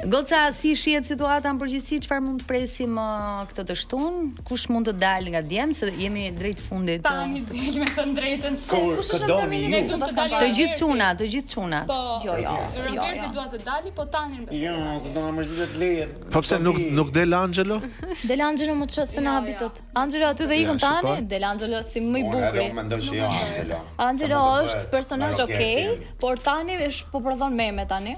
Goca, si shihet situata në përgjithësi, çfarë mund të presim uh, këtë të shtunë? Kush mund të dalë nga djem se jemi drejt fundit. Uh, Tani del me thënë drejtën. Kur kë doni ju? Të gjithë çunat, të gjithë çunat. Po, jo, jo. Jo, Rogerti jo. dua të dali, po Tanin besoj. Jo, se do na mërzitet Lea. Po pse nuk nuk del Angelo? Del Angelo më çë se na jo, habitët. Angelo aty dhe ikën Tani, del Angelo si më i bukuri. Unë edhe unë mendoj që jo Angelo. Angelo është personazh okay, por Tani është po prodhon meme tani.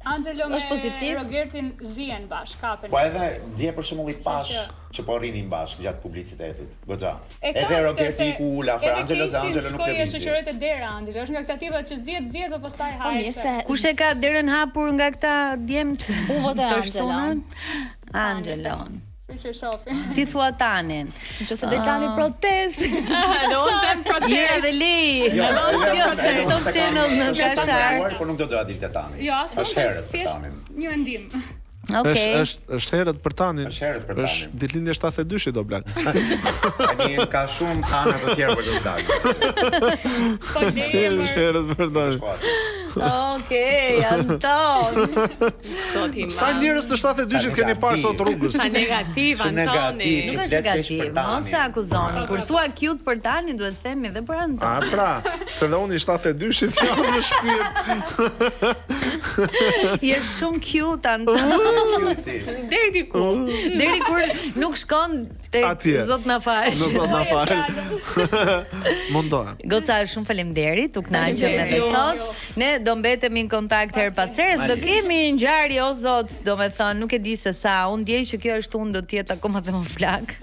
Angelo me është pozitiv. Rogertin zihen bashkë, kapen. Po edhe dje për shembull i pash që po rrinin bashkë gjatë publicitetit. Goxha. Edhe Rogerti iku ul afër Angelos dhe Angelo nuk lëvizi. Edhe shoqëroi te dera Angelo, është nga këta tipat që zihet zihet po pastaj po hajde. Po mirë se Kush e ka derën hapur nga këta djemtë? Unë votoj Angelon. Angelon. Kështu që shohim. Ti thua Tanin. Nëse del Tani ah. protestë. Do të them protestë. Jera dhe Lei. Jo, në studio të Top Channel në Kashar. Por nuk do doja dilte Tani. Jo, as unë herët për Tanin. Një mendim. Okej. Është është është herët për Tanin. Është herët për Tanin. Është ditëlindja 72-shit do blaq. Tani ka shumë Tana të tjerë për të dalë. Po është herët për Tanin. Okej, Anton. Zoti i Sa njerëz të 72-shit keni parë sot rrugës? Sa negativ Antoni. Nuk është negativ, mos e akuzoni. Kur thua cute për Tanin, duhet të themi edhe për Anton. A pra, se dhe unë i 72-shit jam në shpirt. Je shumë cute Anton. Deri diku. Deri kur nuk shkon Tek Atje. Zot na fal. Në Zot na fal. Mundohem. Goca, shumë faleminderit, u kënaqëm edhe sot. Ne do mbetemi në kontakt herë pas here, do kemi ngjarje o Zot, domethënë, nuk e di se sa, unë ndjej që kjo e shtunë do të jetë akoma dhe më flakë.